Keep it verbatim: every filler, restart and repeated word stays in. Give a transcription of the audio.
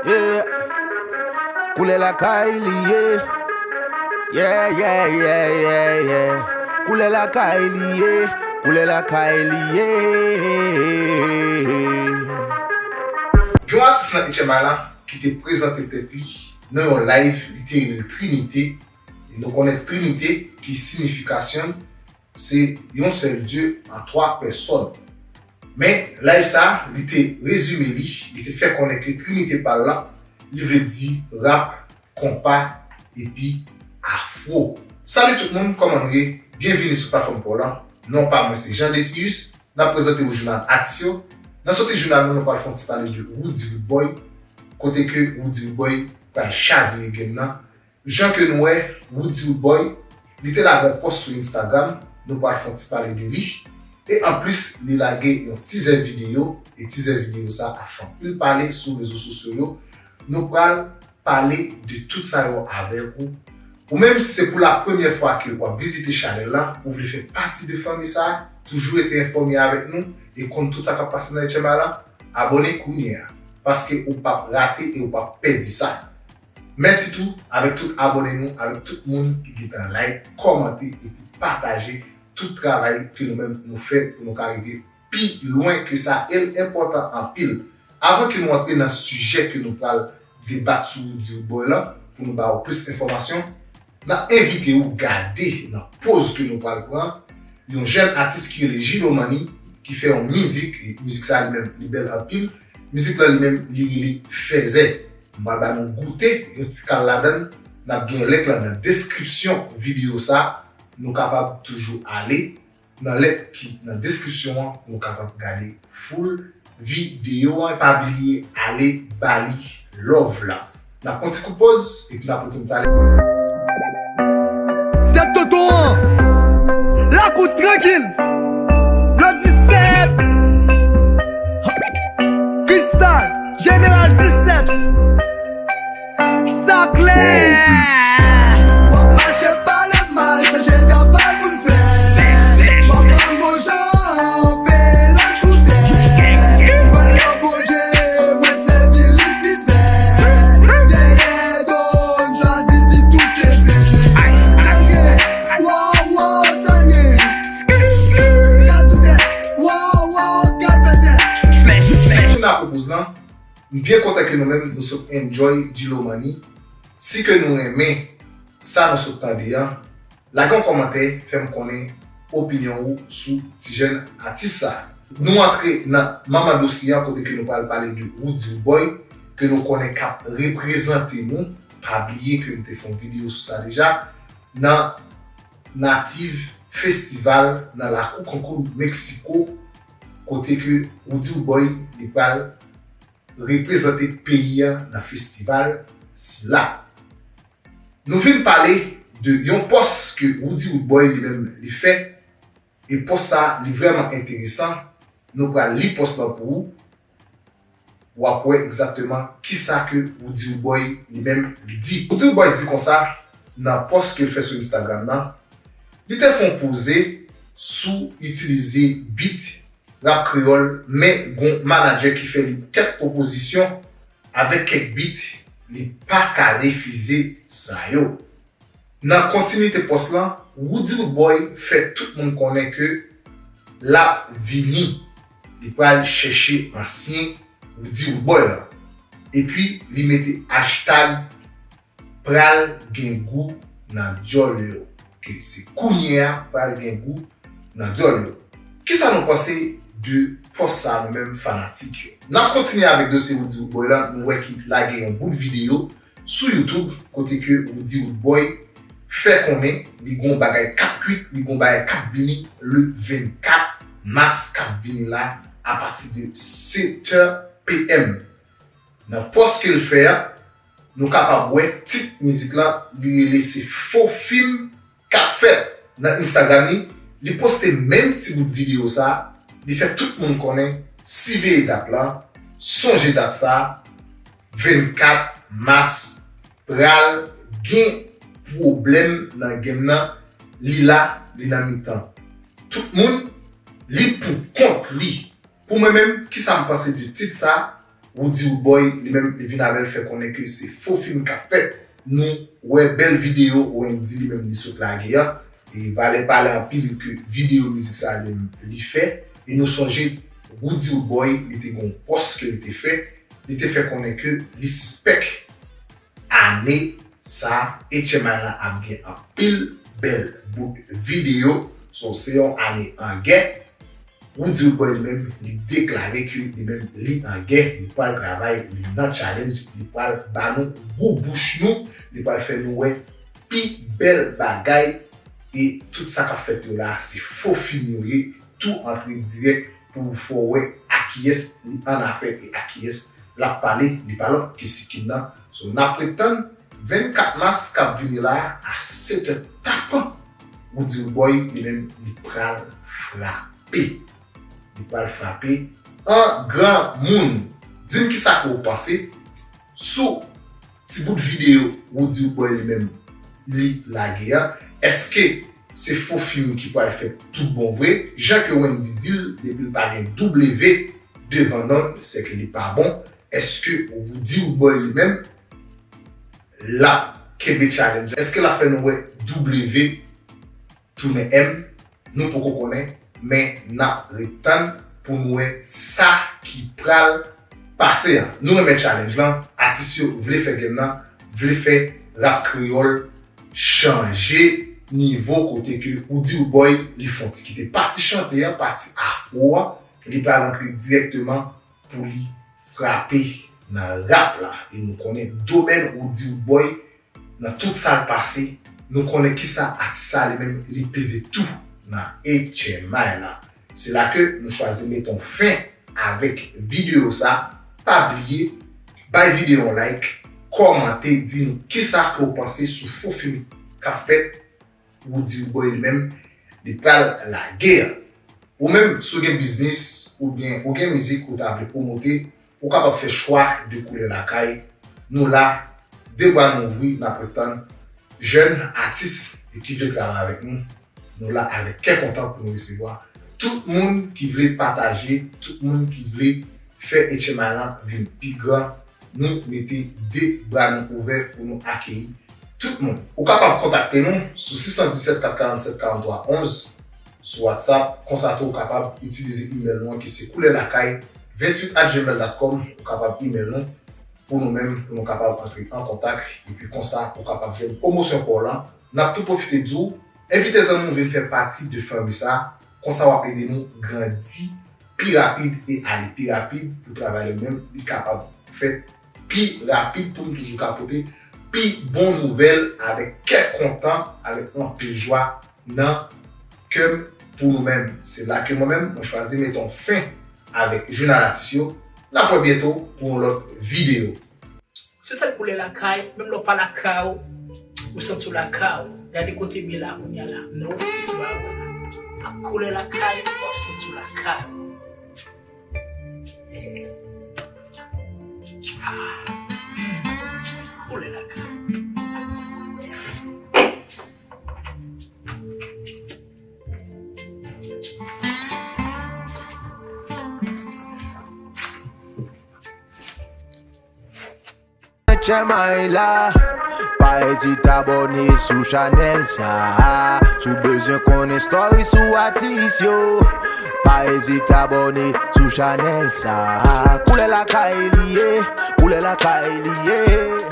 Yeah. Koulè lakay li ye. Yeah, yeah, yeah, yeah, yeah. Koulè lakay li ye. Koulè lakay li ye. Gen yon atis nan H M I la ki te prezante tèt li nan yon live, li te rele l Trinite. E nou konnen Trinite ki siyifikasyon l se yon sèl Dye an twa pèsòn. Men, live sa a, li te rezime li, li te fè konnen ke Trinite pa l la, li vle di rap, konpa, epi afro. Salut tout moun, kòman nou ye? Byenvini sou platfòm pa w la. Non pa mwen se Jean Decius. N ap prezante w jounal atis yo. Nan soti jounal nou, nou pral fè yon ti pale de Roody Roodboy, kote ke Roody Roodboy pral chavire game nan. Jan ke nou wè, Roody Roodboy, li te lage yon pòs sou Instagram, nou pral fè yon ti pale de li. E anplis, li lage yon teaser videyo, e teaser videyo sa ap fè anpil pale sou rezo sosyo yo. Nou pral pale de tout sa yo avèk ou. Ou menm, si se pou la premyè fwa ke w ap vizite chanèl la, ou vle fè pati de fanmi sa, toujou rete enfòme avèk nou e konn tout sa k ap pase nan H M I la, abòne kounye a, paske ou p ap rate e ou p ap pèdi sa. Mèsi tou avèk tout abòne nou, avèk tout moun ki gentan like, kòmante epi pataje tout travay ke nou menm nou fè pou nou ka rive pi lwen ke sa, e l enpòtan anpil. Avan ke nou antre nan sijè ke nou pral debat sou Roody Roodboy la, pou nou ba w plis enfòmasyon, n ap envite w gade nan pòz ke nou pral pran, yon jèn atis ki rele Jilomani, ki fè yon mizik, e mizik sa li menm, li bèl anpil. Mizik la li menm, li rele Fèzè. M pral ba nou goute yon ti kal ladan l. N ap gen link lan nan deskripsyon videyo sa. Nou kapab toujou ale nan link ki nan deskripsyon an pou nou kapab gade full videyo an. Pa bliye ale ba li love la. N ap pran ti kout pòz epi n ap retounen talè. Tèt tonton an, lakou trankil, blan disèt, Kristal, Jeneral disèt. Sa klè. W ap mache pale mal, chèche travay pou n fè. W ap ban m bon jan, peye lòt koutè. Vòlè Bondye, mwen sèvi Lisifè. Dèyè do, m chwazi di tout ke se. Sa gen, wow, wow, sa gen. Gad tout tèt, wow, wow, gad fè tèt. Toujou nan pwopoz lan, M byen kontan ke nou menm nou sot enjoy Jilomani. Si ke nou renmen sa nou sot tande an, lage yon kòmantè, fè m konnen opinyon ou sou ti jèn atis sa. Nou antre nan manman dosye an kote ke nou pral pale de Roody Roodboy, ke nou konnen k ap reprezante nou. Pa bliye ke m te fè yon videyo sou sa deja. Nan Native Festival nan lakou Cancun, Meksiko, kote ke Roody Roodboy li pral reprezante peyi a nan festival sila. Nou vin pale de yon pòs ke Roody Roodboy li menm li fè, e pòs sa li vrèman enteresan. Nou pral li pòs lan pou ou. W ap wè egzakteman kisa ke Roody Roodboy li menm li di. Roody Roodboy di konsa nan pòs ke l fè sou Instagram nan, li te fè yon poze sou itilize beat rap kreyòl, men gon manadjè ki fè li kèk pwopozisyon avèk kèk beat, li pa ka refize sa yo. Nan kontinite pòs lan, Roody Roodboy fè tout moun konnen ke l ap vini, li pral chèche ansyen Roody Roodboy lan. Epi li mete hashtag pral gen gou nan dyòl yo. Ke se kounye a pral gen gou nan dyòl yo. Kisa nou panse de pòs sa a, nou menm fanatik yo? N ap kontinye avèk dosye Roody Roodboy la, nou wè ki lage yon bout videyo sou YouTube kote ke Roody Roodboy fè konnen li gon bagay k ap kwit, li gon bagay k ap vini le vennkat mas k ap vini la apati de sèt è p m. Nan pòs ke l fè a, nou kapab wè tit mizik lan, li rele Se fo fim k ap fèt. Nan Instagram li, li poste menm ti bout videyo sa a, li fè tout moun konnen, siveye dat lan, sonje dat sa a, vennkat mas, pral gen pwoblèm nan game nan, li la, li nan mitan tout moun, li pou kont li. Pou mwen menm, kisa m panse de tit sa a? Roody Roodboy, li menm, li vin avè l fè konnen ke se fo fim k ap fèt. Nou wè bèl videyo Wendy li menm li sot lage a. E valè pale anpil ke videyo mizik sa li menm li fè. E nou sonje Roody Roodboy, li te gen yon pòs ke li te fè. Li te fè konnen ke li sispèk ane sa, H M I la ap gen anpil bèl bout videyo. So, se yon ane an gè. Roody Roodboy li menm, li deklare ke li menm, li an gè, li pral travay, li nan challenge, li pral ba nou gou bouch nou, li pral fè nou wè pi bèl bagay. E tout sa k ap fèt yo la, se fo fim yo ye, tou antre dirèk pou w fè w wè a kiyès li annafè e a kiyès l ap pale, li pa lòt ke Sikim nan. So, n ap ret tann vennkat mas k ap vini la a, a sèt è tapan. Roody Roodboy, li menm, li pral frape. Li pral frape an granmoun. Di m kisa ke w panse sou ti bout videyo Roody Roodboy li menm li lage a. Èske se fo fim ki pral fèt tout bon vre? Jan ke Wendy di l, depi l pa gen W devan non l, sèke li pa bon. Èske Roody Roodboy li menm, l ap kenbe challenge la? Èske l ap fè nou wè W tounen M? Nou poko konnen, men n ap ret tann pou nou wè sa ki pral pase a. Nou renmen challenge lan, atis yo vle fè game nan, vle fè rap kreyòl chanje nivo kote ke Roody Roodboy li fè yon ti kite pati chante a, pati afro a, li pral antre dirèkteman pou li frape nan rap la. E nou konnen domèn Roody Roodboy nan tout sa l pase, nou konnen kisa atis sa li menm li peze tou nan H M I la. Se la ke nou chwazi mete yon fen avèk videyo sa. Pa bliye, bay videyo yon like, kòmante, di nou kisa ke w panse sou fo fim k ap fèt Roody Roodboy li menm, li pral lage a. Ou menm, si w gen biznis, oubyen ou gen mizik ou ta vle pwomote, ou kapab fè chwa de Koulè Lakay. Nou la, de bra nou ouvri, n ap ret tann jèn atis e ki vle travay avèk nou. Nou la avèk kè kontan pou nou resevwa tout moun ki vle pataje, tout moun ki vle fè H M I lan vin pi gran. Nou mete de bra nou ouvè pou nou akeyi tout moun. Ou kapab kontakte nou sou sis san disèt kat karannsèt karanntwa onz sou WhatsApp. Konsa tou, ou kapab itilize email nou an ki se koulè lakay venntuit at gmail dot com. Ou kapab email nou pou nou menm, pou nou kapab antre an kontak. Epi konsa, ou kapab jwenn pwomosyon pa w lan. N ap tou pwofite di w, envite zanmi w vin fè pati de fanmi sa. Konsa, w ap ede nou grandi pi rapid e ale pi rapid pou travay la menm li kapab fèt pi rapid, pou m toujou ka pote pi bon nouvèl avèk kè kontan, avèk anpil jwa nan kè m pou nou menm. Se la ke mwen menm, mwen chwazi mete yon fen avèk jounal atis yo. N ap wè byento pou yon lòt videyo. Se sèl koulè lakay, menm lè w pa lakay ou, ou santi w lakay ou. Gade kote m ye la kounye a la, m nan ofis m avè w la. Ak koulè lakay, w ap santi w lakay ou. Ah, hmm, koulè lakay. H M I la. Pa ezite abòne sou chanèl sa. Si w bezwen konnen story sou atis yo, pa ezite abòne sou chanèl sa. Koulè lakay li ye, koulè lakay li ye.